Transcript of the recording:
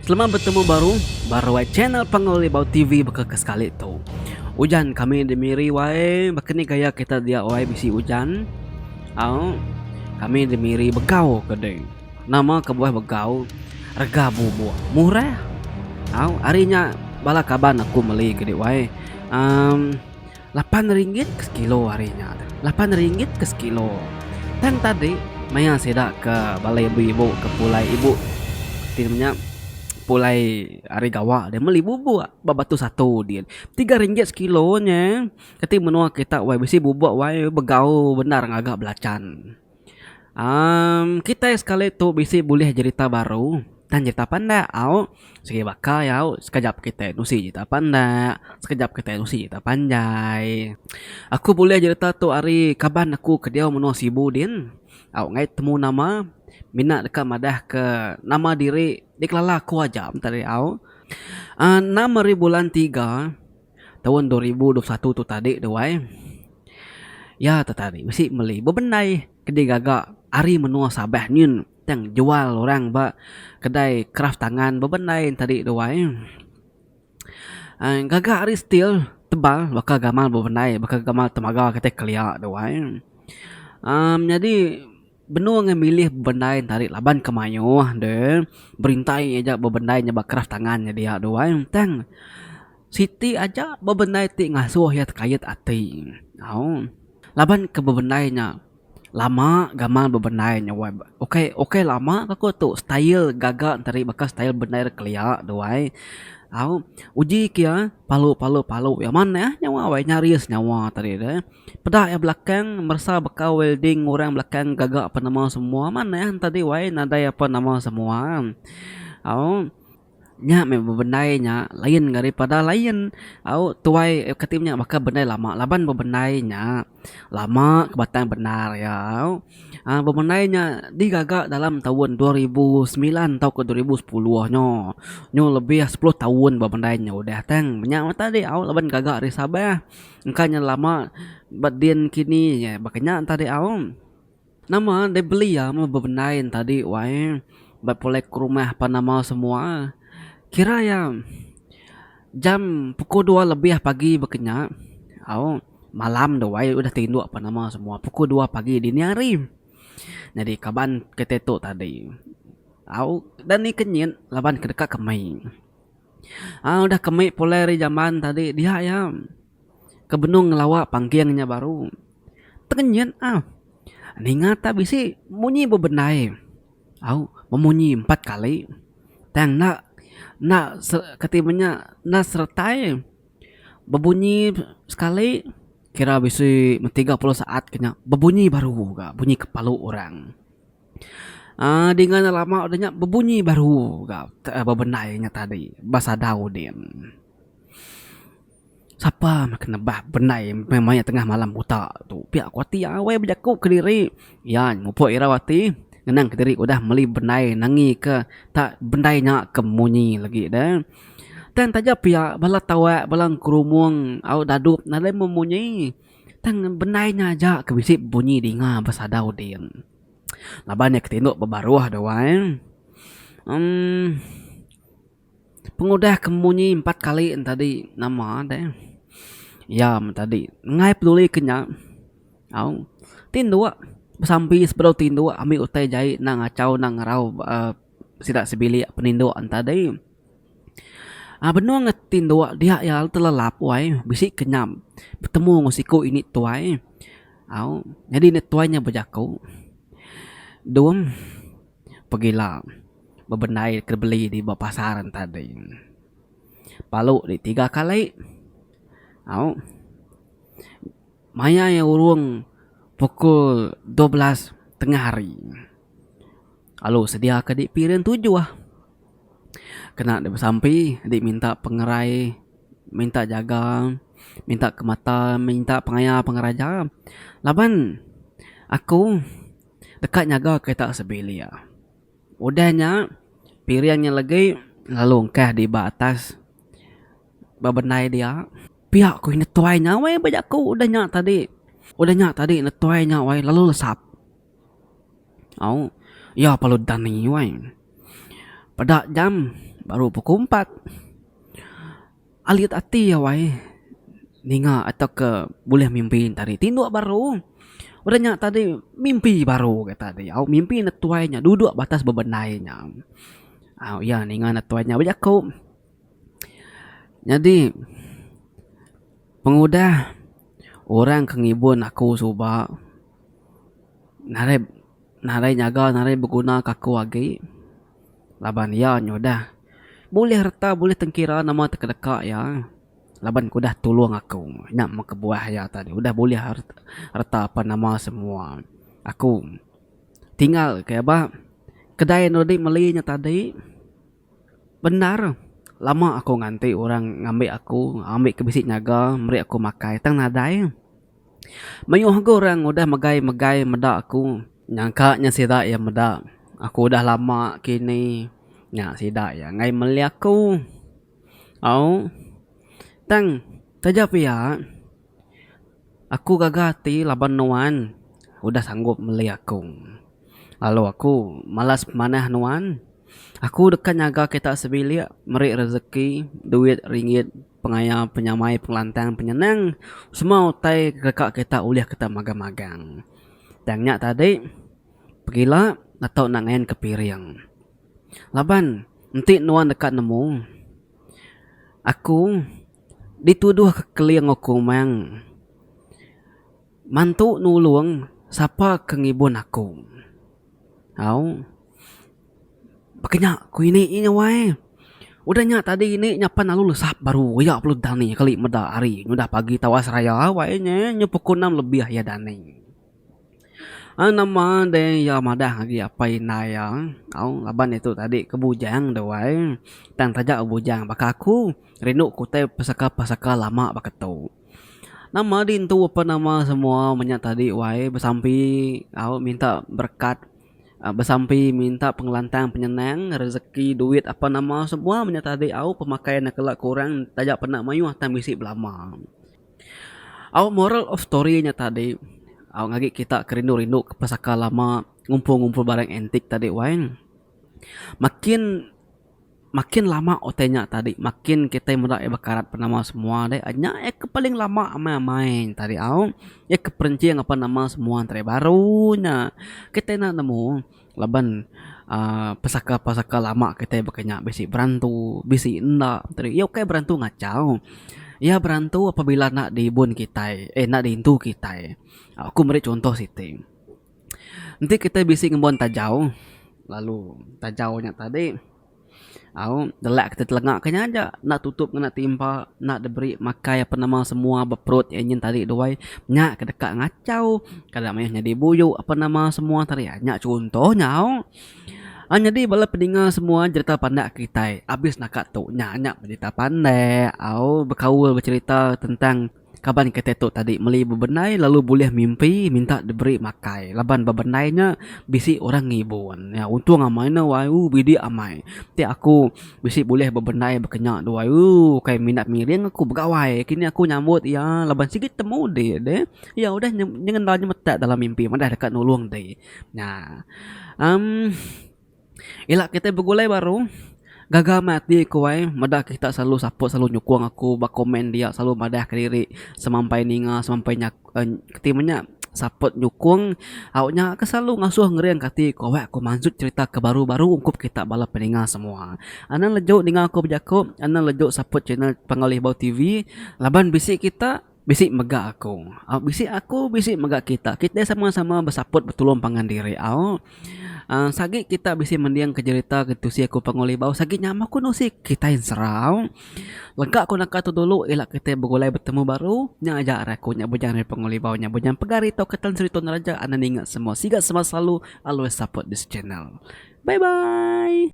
Selamat betemu baru ba ruai channel Panggau Libau TV baka ke sekali tu. Ujan kami di Miri wai baka ni gaya kita dia wai bisi ujan. Au kami di Miri begau ke deh. Nama kebuah begau rega bubuk murah. Au ari nya bala kaban aku meli ke deh wai. Um 8 ringgit ke sekilo ari nya. 8 ringgit ke sekilo. Tang tadi maya sida ke bala ibu-ibu ke pulai ibu ti nya pulai ari gawa dia meli bubuk ba Batu Satu din. 3 ringgit sekilo nya. Keti menua kita wai bisi bubuk wai begau bendar ngaga belacan. Amm kitai sekali tu bisi bulih jerita baru tang jerita pandak au sigi baka iya au sekejap kitai nusi jerita pandak sekejap kitai nusi jerita panjai. Aku bulih jerita tu ari kaban aku ke diau menua Sibu din au ngai temu nama mina deka madah ke nama diri dikelala aku aja meh tadi au. Aaa enam hari bulan tiga. Taun 2021 tu tadi tu ai, iya tu tadi bisi meli bebendai ke digaga ari menua Sabah nyin tang jual orang ba kedai kraf tangan bebendai tadi tu ai. Aaa gaga ari steel tebal baka gamal bebendai baka gamal temaga kitai kelia tu ai. Aaa nyadi benung ngan milih bebendai tadi laban ke mayuh de berintai aja bebendai nya ba kraf tangan nya dia tu ai tang. Siti aja bebendai ti ngasuh iya tekait ati. Au. Laban ke bebendai nya lama gamal bebendai nya wai. Ukai ukai lama ka ku tu style gaga enteri baka style bendai ira kelia tu ai. Au. Uji ke iya palu palu palu iya manah nyawa wai nyaris nyawa tadi deh. Peda iya belakang meresa baka welding orang belakang gaga penemu semua manah tadi wai nadai apa nama semua. Au. Nya meh bebendai nya lain daripada lain au tuai kati nya baka bendai lama laban bebendai nya lama ke batang bendar iya au uhh bebendai nya digaga dalam taun 2009 tauka 2010 nyo nyu lebih sepuluh taun bebendai nya udah tang nya meh tadi au laban gaga ari Sabah engka nya lama ba din kini baka nya tadi au. Nama deh beli iya meh bebendai ne tadi wai ba pulai ke rumah pan nama semua. Kira iya jam pukul dua lebih pagi baka nya au malam tu wai udah tinduk pan nama semua pukul dua pagi dini hari. Nyadi kaban kitai tu tadi au dani kenyit laban ke deka kemi. Au udah kemi pulai ari jamban tadi dia iya. Ke benung ngelawa pangking nya baru. Tekenyit ah. Ninga tak bisi munyi bebendai. Au memunyi empat kali. Tang enda enda kati menya enda seretai bebunyi sekali kira bisi 30 saat ke nya bebunyi baru ga bunyi ke palu orang. Aaa dinga enda lama udah nya bebunyi baru ga bebendai nya tadi ba sadau din. Sapa meh ke nebah bendai meh maya tengah malam buta tu pia ku ati awai bejaku kediri. Iya mupuk irau ati ngenang kediri udah meli bendai nangi ke tak bendai nya ke munyi lagi deh. Tang taja pia bala tawak bala engkerumung au dadup nadai memunyi tang bendai nya aja ke bisi bunyi dinga ba sadau din. Laban iya ke tinduk ba baruh deh wai uhh. Pengudah ke munyi empat kali ne tadi nama deh iya meh tadi enggai peduli ke nya au tinduk besampi sebedau tinduk ambi utai jai enda ngachau enda ngerau uhh sida sebilik peninduk ne tadi. uhh Benung ne tinduk dia iya telelap wai bisi kenyap betemu enggau siku ini tuai au nyadi ini tuai nya bejaku dum pegila. Bebendai ke beli di ba pasar tadi. Palu di tiga kali au maya iya urung pukul 12 tengah hari lalu sedia ke di piring tujuh kena dep besampi di minta pengerai minta jaga minta kemata minta pengaya pengeraja laban aku deka nyaga kita sebilik. Udah nya, piring nya legi lalu engkah di ba atas ba bendai dia. Pia ku indu tuai nya weh bejaku udah nya tadi. Udah nya tadi indu tuai nya weh lalu lesap. Au iya perlu dani weh. Peda jam. Baru pukul empat. Alit ati iya wai ninga tauka bulih mimpi ne tadi tinduk baru. Udah nya tadi mimpi baru ga tadi au mimpi ne tuai nya duduk ba atas bebendai nya. Au iya ninga ne tuai nya bejaku. Nyadi pengudah orang ke ngibun aku suba nadai nadai nyaga nadai beguna ke aku agi laban iya nyudah bulih reta bulih tengkira nama te kedeka iya laban ke udah tulung aku nya meh kebuah iya tadi udah bulih reta apan nama semua aku tinggal ke ba kedai anu adi meli nya tadi. Bendar lama aku nganti orang ngambi aku ambi ke bisi nyaga meri aku makai tang nadai. Mayuh ga orang udah megai megai meda aku nyangka nya sida iya meda aku udah lama kini nya sida iya enggai meli aku. Au tang taja pia aku gaga ati laban nuan udah sanggup meli aku lalu aku malas pemanah nuan. Aku deka nyaga kita sebilik meri rezeki, duit, ringgit, pengaya, penyamai, pengelantang, penyenang semua utai deka kita ulih kita magang-magang. Tang nya tadi pegila atau enda ngayan ke piring. Laban enti nuan deka nemu aku dituduh ke keling enggau kumang mantu nulung sapa ke ngibun aku. Au. Baka nya ku ini nya wai. Udah nya tadi ini nya pan lalu lesap baru iya perlu dani kali meda hari nyudah pagi tawas raya wai nya nyu pukul enam lebih iya dani. Ai nama deh iya madah agi apai indai iya au laban ditu tadi ke bujang deh wai. Tang taja bujang baka aku rindu ku utai pesaka-pesaka lama baka tu. Nama dintu apan nama semua menya tadi wai besampi au minta berekat besampi minta pengelantang penyenang rezeki duit apan nama semua menya tadi au pemakai ne kala kurang taja penda mayuh tang bisi belama. Au moral of story nya tadi au ngagi kita ke rindu rindu ke pesaka lama ngumpul ngumpul barang antik tadi wai makin Makin lama utai nya tadi makin kitai meda iya bekarat penama semua deh nya iya ke paling lama amai amai tadi au iya ke perenching apan nama semua tadi baru nya kitai enda nemu laban uhh pesaka pesaka lama kitai baka nya bisi berantu bisi enda tadi iya ukai berantu ngachau iya berantu apabila enda diibun kitai eh enda diintu kitai. Aku meri chuntoh siti enti kitai bisi ngembuan tajau lalu tajau nya tadi. Au delak kita telenga ke nya aja enda tutup ngena timpa enda diberi makai apan nama semua ba perut iya nyin tadi duai nya ke deka ngachau kada mayuh nyadi buyu apan nama semua tadi nya chunto nya au. Nyadi bala peninga semua jerita pandak kitai abis naka tu nya nya jerita pandak au bekaul becherita tentang. Kaban kitai tu tadi meli bebendai lalu bulih mimpi minta diberi makai laban bebendai nya bisi orang ngibun. Nya untung amai ne wai ooh bidik amai. Ti aku bisi bulih bebendai baka nya tu wai ooh kai minat miring aku begawai kini aku nyambut iya laban sigi temu di deh. Iya udah nyengenda nyemetak dalam mimpi madah deka nulung ti. Nya emm. Ila kitai begulai baru gaga meh ati ku ai meda kita selalu support selalu nyukung aku ba komen dia selalu madah kediri semampai ninga semampai keti meh nya support nyukung au nya ke selalu ngasuh ngering ke ati ku awak ku mansut cerita ke baru baru ungkup kita bala peninga semua. Anang leju ninga aku bejaku anang leju support channel Panggau Libau TV laban bisi kita. Bisi mega aku. Au bisi aku bisi mega kita. Kitai sama-sama besaput betulung pangan diri au. Aaa sagi kita bisi mending ke jerita ke tusi aku Panggau Libau sagi nya meh aku nusi kitai ensera au. Lega ku naka tu dulu ila kitai begulai betemu baru nya aja ari aku nya bujang ari Panggau Libau nya bujang pegari tauka Tan Sri Tun Raja anang ninga semua siga semua selalu always support this channel. Bye bye.